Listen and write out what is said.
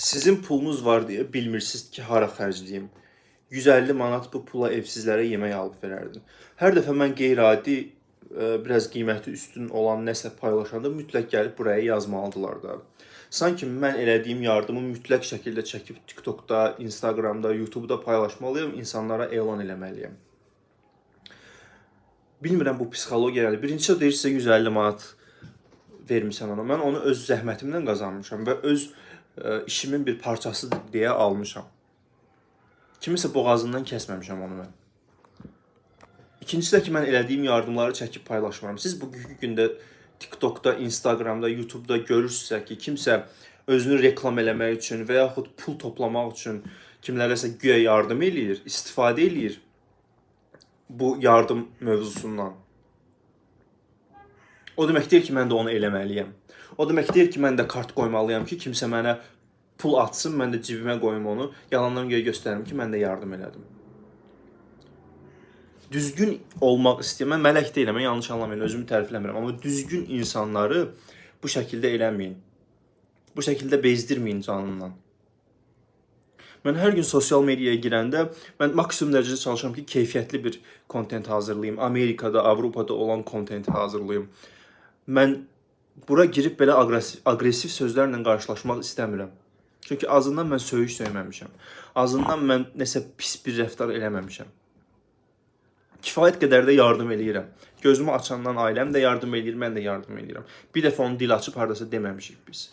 Sizin pulunuz var deyə bilmirsiniz ki, hara xərcləyim. 150 manat bu pula evsizlərə yemək alıb verərdim. Hər dəfə mən qeyri-adi biraz qiyməti üstün olan nəsə paylaşanda mütləq gəlib buraya yazmalıdılar da. Sanki mən elədiyim yardımı mütləq şəkildə çəkib TikTokda, Instagramda, YouTube'da paylaşmalıyam, insanlara elan eləməliyəm. Bilmirəm bu psixologiya nədir. Birincisi o deyir sizə 150 manat vermisən ona. Mən onu öz zəhmətimdən qazanmışam və öz işimin bir parçasıdır deyə almışam. Kimisə boğazından kəsməmişəm onu mən. İkincisi də ki, mən elədiyim yardımları çəkib paylaşmıram. Siz bugünkü gündə TikTokda, Instagramda, YouTube'da görürsünüzsə ki, kimsə özünü reklam eləmək üçün və yaxud pul toplamaq üçün kimlərəsə güya yardım eləyir, istifadə eləyir bu yardım mövzusundan. O demək deyil ki, mən də onu eləməliyəm. O demək deyil ki, mən də kart qoymalıyam ki, kimsə mənə pul atsın, mən də cibimə qoyum onu, yalandan göyə göstərim ki, mən də yardım elədim. Düzgün olmaq istəyirəm. Mən mələk deyiləm, mən yanlış anlamayın, özümü tərifləmirəm, amma düzgün insanları bu şəkildə eləməyin. Bu şəkildə bezdirməyin canından. Mən hər gün sosial mediaya girəndə mən maksimum dərəcədə çalışıram ki, keyfiyyətli bir kontent hazırlayım. Amerikada, Avropada olan kontenti hazırlayım. Mən bura girib belə aqressiv sözlərlə qarşılaşmaq istəmirəm. Çünki azından mən söyüş söyməmişəm. Azından mən nəsə pis bir rəftar eləməmişəm. Kifayət qədər də yardım eləyirəm. Gözümü açandan ailəm də yardım eləyir, mən də yardım eləyirəm. Bir dəfə onu dil açıb hardasa deməmişik biz.